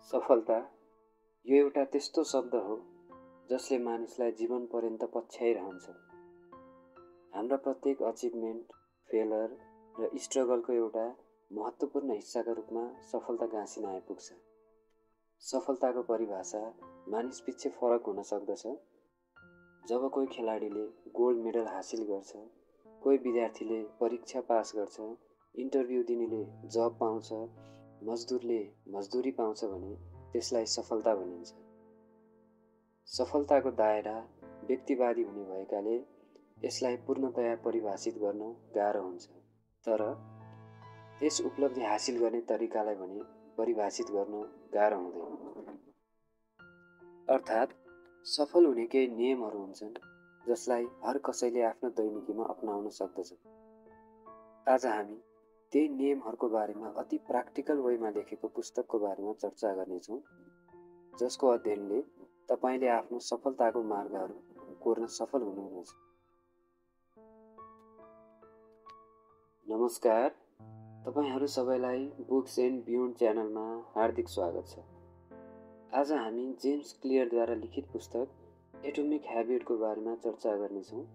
सफलता यो एउटा त्यस्तो शब्द हो जसले मानिसलाई जीवन पर्यन्त पछ्याइरहन्छ। हाम्रा प्रत्येक अचिभमेन्ट, फेलर र स्ट्रगलको एउटा महत्त्वपूर्ण हिस्साका रूपमा सफलता गाँसिन आइपुग्छ। सफलताको परिभाषा मानिसपिच्छे फरक हुन सक्दछ। जब कोही खेलाडीले गोल्ड मेडल हासिल गर्छ, कोही विद्यार्थीले परीक्षा पास गर्छ, इन्टरभ्यू दिनेले जब पाउँछ, मजदुरले मजदुरी पाउँछ भने त्यसलाई सफलता भनिन्छ। सफलताको दायरा व्यक्तिवादी हुने भएकाले यसलाई पूर्णतया परिभाषित गर्न गाह्रो हुन्छ। तर त्यस उपलब्धि हासिल गर्ने तरिकालाई भने परिभाषित गर्न गाह्रो हुँदैन। अर्थात् सफल हुने केही नियमहरू हुन्छन् जसलाई हर कसैले आफ्नो दैनिकीमा अपनाउन सक्दछ। आज हामी त्यही नियमहरूको बारेमा अति प्र्याक्टिकल वेमा लेखेको पुस्तकको बारेमा चर्चा गर्नेछौँ, जसको अध्ययनले तपाईँले आफ्नो सफलताको मार्गहरू कोर्न सफल हुनुहुनेछ। नमस्कार, तपाईँहरू सबैलाई बुक्स एन्ड बियोन्ड च्यानलमा हार्दिक स्वागत छ। आज हामी जेम्स क्लियरद्वारा लिखित पुस्तक एटोमिक ह्याबिटको बारेमा चर्चा गर्नेछौँ।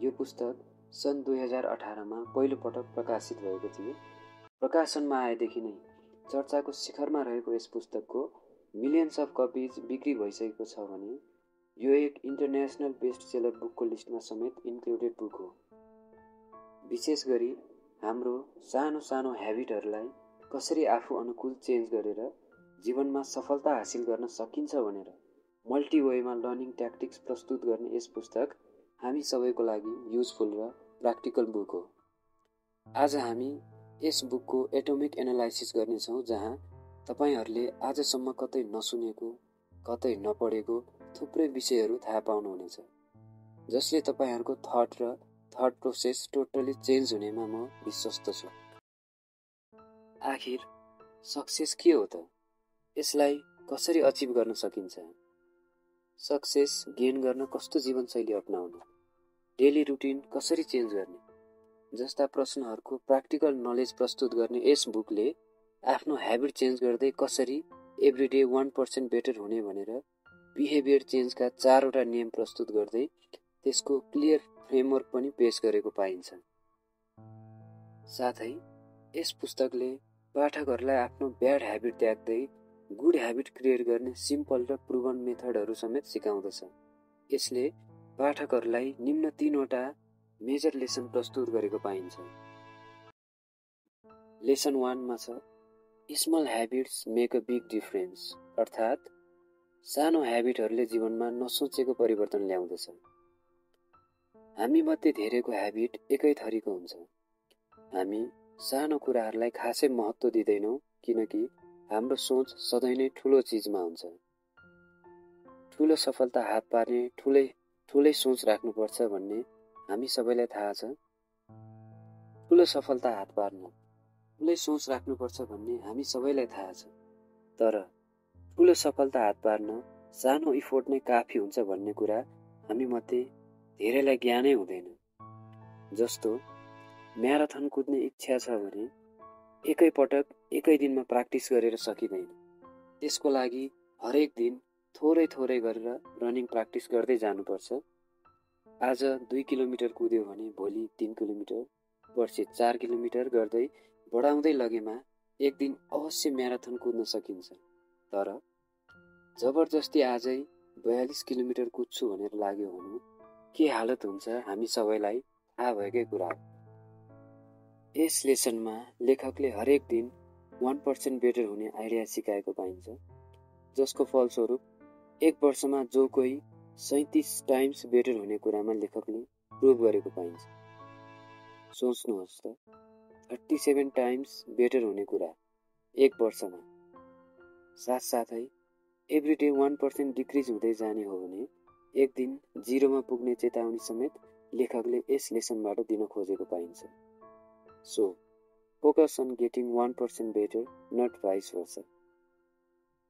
यो पुस्तक सन् 2018मा पहिलोपटक प्रकाशित भएको थियो। प्रकाशनमा आएदेखि नै चर्चाको शिखरमा रहेको यस पुस्तकको मिलियन्स अफ कपिज बिक्री भइसकेको छ भने यो एक इन्टरनेसनल बेस्ट सेलर बुकको लिस्टमा समेत इन्क्लुडेड बुक हो। विशेष गरी हाम्रो सानो सानो ह्याबिटहरूलाई कसरी आफू अनुकूल चेन्ज गरेर जीवनमा सफलता हासिल गर्न सकिन्छ भनेर मल्टी वेमा लर्निङ ट्याक्टिक्स प्रस्तुत गर्ने यस पुस्तक हामी सबैको लागि युजफुल र प्र्याक्टिकल बुक हो। आज हामी यस बुकको एटोमिक एनालाइसिस गर्नेछौँ, जहाँ तपाईँहरूले आजसम्म कतै नसुनेको, कतै नपढेको थुप्रै विषयहरू थाहा पाउनुहुनेछ, जसले तपाईँहरूको थट प्रोसेस टोटली चेन्ज हुनेमा म विश्वस्त छु। आखिर सक्सेस के हो त? यसलाई कसरी अचिभ गर्न सकिन्छ? सक्सेस गेन गर्न कस्तो जीवनशैली अपनाउनु? डेली रुटिन कसरी चेन्ज गर्ने? जस्ता प्रश्नहरूको प्र्याक्टिकल नलेज प्रस्तुत गर्ने यस बुकले आफ्नो ह्याबिट चेन्ज गर्दै कसरी एभ्रिडे 1% बेटर हुने भनेर बिहेभियर चेन्जका 4वटा नियम प्रस्तुत गर्दै त्यसको क्लियर फ्रेमवर्क पनि पेश गरेको पाइन्छ। साथै यस पुस्तकले पाठकहरूलाई आफ्नो ब्याड ह्याबिट त्याग्दै गुड ह्याबिट क्रिएट गर्ने सिम्पल र प्रुभन मेथडहरू समेत सिकाउँदछ। यसले पाठकहरूलाई निम्न 3वटा मेजर लेसन प्रस्तुत गरेको पाइन्छ। लेसन 1 मा छ small habits make a big difference, अर्थात् सानो ह्याबिटहरूले जीवनमा नसोचेको परिवर्तन ल्याउँदछ। हामी मध्ये धेरैको ह्याबिट एकै थरीको हुन्छ। हामी सानो कुराहरूलाई खासै महत्त्व दिँदैनौँ, किनकि हाम्रो सोच सधैँ नै ठुलो चिजमा हुन्छ। ठुलो सफलता हात पार्ने ठुलै सोच राख्नुपर्छ भन्ने हामी सबैलाई थाहा छ। ठुलो सफलता हात पार्न ठुलै सोच राख्नुपर्छ भन्ने हामी सबैलाई थाहा छ। तर ठुलो सफलता हात पार्न सानो इफोर्ट नै काफी हुन्छ भन्ने कुरा हामी मध्ये धेरैलाई ज्ञानै हुँदैन। जस्तो म्याराथन कुद्ने इच्छा छ भने एकै पटक एकै दिनमा प्र्याक्टिस गरेर सकिँदैन। त्यसको लागि हरेक दिन थोरै गरेर रनिङ प्र्याक्टिस गर्दै जानुपर्छ। आज 2 किलोमिटर कुद्यो भने भोलि 3 किलोमिटर, पर्सि 4 किलोमिटर गर्दै बढाउँदै लगेमा एक दिन अवश्य म्याराथन कुद्न सकिन्छ। तर जबरजस्ती आजै 42 किलोमिटर कुद्छु भनेर लाग्यो भने के हालत हुन्छ हामी सबैलाई थाहा भएकै कुरा हो। यस लेसनमा लेखकले हरेक दिन 1% बेटर हुने आइडिया सिकाएको पाइन्छ, जसको फलस्वरूप 1 वर्षमा जो कोही 37 टाइम्स बेटर हुने कुरामा लेखकले प्रुभ गरेको पाइन्छ। सोच्नुहोस् त, 37 टाइम्स बेटर हुने कुरा 1 वर्षमा। साथसाथै एभ्रिडे 1% डिक्रिज हुँदै जाने हो भने एक दिन 0मा पुग्ने चेतावनी समेत लेखकले यस लेसनबाट दिन खोजेको पाइन्छ। So focus on getting 1% better, not vice versa.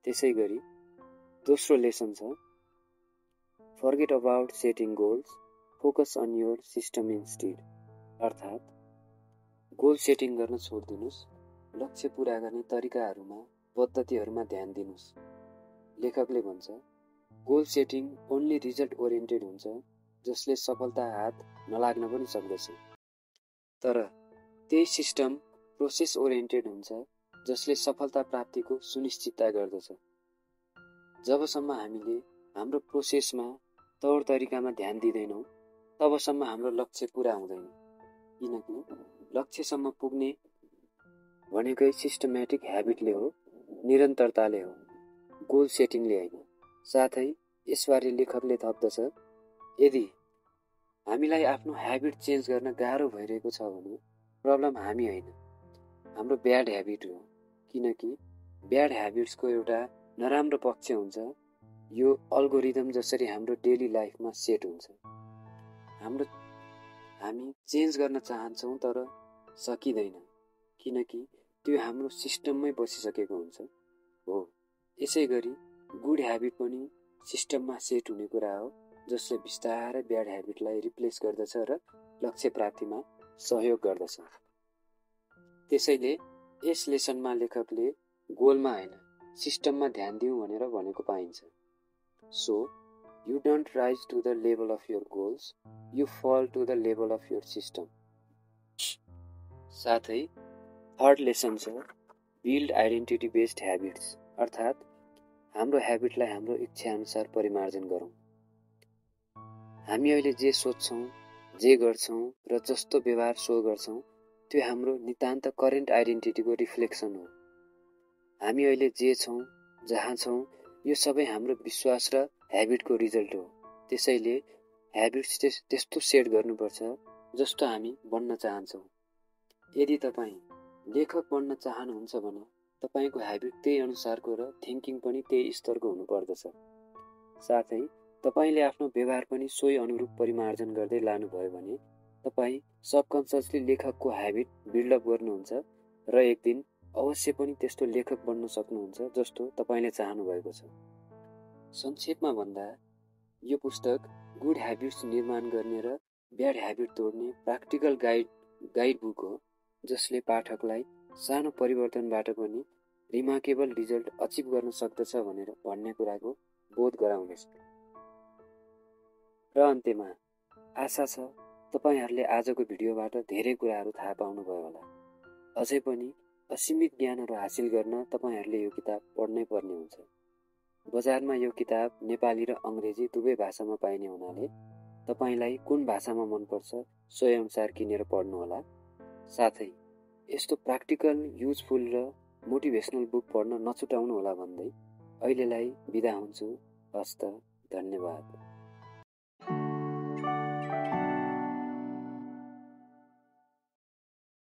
त्यसै गरी दोस्रो लेसन छ forget about setting goals, focus on your system instead, अर्थात् गोल सेटिङ गर्न छोडिदिनुहोस्, लक्ष्य पुरा गर्ने तरिकाहरूमा पद्धतिहरूमा ध्यान दिनुस्। लेखकले भन्छ, goal setting only result oriented हुन्छ, जसले सफलता हात नलाग्न पनि सक्दछ। तर त्यही सिस्टम प्रोसेस ओरिएन्टेड हुन्छ, जसले सफलता प्राप्तिको सुनिश्चितता गर्दछ। जबसम्म हामीले हाम्रो प्रोसेसमा तौर तरिकामा ध्यान दिँदैनौँ, तबसम्म हाम्रो लक्ष्य पूरा हुँदैन। किनकि लक्ष्यसम्म पुग्ने भनेकै सिस्टमेटिक ह्याबिटले हो, निरन्तरताले हो, गोल सेटिङले होइन। साथै यसबारे लेखकले थप्दछ, यदि हामीलाई आफ्नो ह्याबिट चेन्ज गर्न गाह्रो भइरहेको छ भने प्रब्लम हामी होइन, हाम्रो ब्याड ह्याबिट हो। किनकि ब्याड ह्याबिट्सको एउटा नराम्रो पक्ष हुन्छ, यो अल्गोरिदम जसरी हाम्रो डेली लाइफमा सेट हुन्छ। हामी चेन्ज गर्न चाहन्छौँ तर सकिँदैन, किनकि त्यो हाम्रो सिस्टममै बसिसकेको हुन्छ। हो, यसै गरी गुड ह्याबिट पनि सिस्टममा सेट हुने कुरा हो, जसले बिस्तारै ब्याड ह्याबिटलाई रिप्लेस गर्दछ र लक्ष्य प्राप्तिमा सहयोग गर्दछ। त्यसैले यस लेसनमा लेखकले गोलमा होइन, सिस्टममा ध्यान दिउँ भनेर भनेको पाइन्छ। So you don't rise to the level of your goals, you fall to the level of your system. साथै थर्ड लेसन छ बिल्ड आइडेन्टिटी बेस्ड ह्याबिट्स, अर्थात् हाम्रो ह्याबिटलाई हाम्रो इच्छा अनुसार परिमार्जन गरौँ। हामी अहिले जे सोच्छौँ, जे गर्छौँ र जस्तो व्यवहार सो गर्छौँ, त्यो हाम्रो नितान्त करेन्ट आइडेन्टिटीको रिफ्लेक्सन हो। हामी अहिले जे छौँ, जहाँ छौँ, यो सबै हाम्रो विश्वास र ह्याबिटको रिजल्ट हो। त्यसैले ह्याबिट्स त्यस्तो सेट गर्नुपर्छ जस्तो हामी बन्न चाहन्छौँ। यदि तपाईँ लेखक बन्न चाहनुहुन्छ भने तपाईँको ह्याबिट त्यही अनुसारको र थिङ्किङ पनि त्यही स्तरको हुनुपर्दछ। साथै तपाईँले आफ्नो व्यवहार पनि सोही अनुरूप परिमार्जन गर्दै लानुभयो भने तपाईँ सबकन्सियसली लेखकको ह्याबिट बिल्डअप गर्नुहुन्छ र एक दिन अवश्य पनि त्यस्तो लेखक बन्न सक्नुहुन्छ जस्तो तपाईँले चाहनुभएको छ। संक्षेपमा भन्दा यो पुस्तक गुड ह्याबिट्स निर्माण गर्ने र ब्याड ह्याबिट तोड्ने प्र्याक्टिकल गाइड बुक हो, जसले पाठकलाई सानो परिवर्तनबाट पनि रिमार्केबल रिजल्ट अचिभ गर्न सक्दछ भनेर भन्ने कुराको बोध गराउनेछ। र अन्त्यमा आशा छ तपाईहरूले आजको भिडियोबाट धेरै कुराहरू थाहा पाउनुभयो होला। अझै पनि असीमित ज्ञानहरू हासिल गर्न तपाईँहरूले यो किताब पढ्नै पर्ने हुन्छ। बजारमा यो किताब नेपाली र अङ्ग्रेजी दुवै भाषामा पाइने हुनाले तपाईँलाई कुन भाषामा मनपर्छ सोही अनुसार किनेर पढ्नुहोला। साथै यस्तो प्र्याक्टिकल, युजफुल र मोटिभेसनल बुक पढ्न नछुटाउनु होला भन्दै अहिलेलाई बिदा हुन्छु। हस्त, धन्यवाद।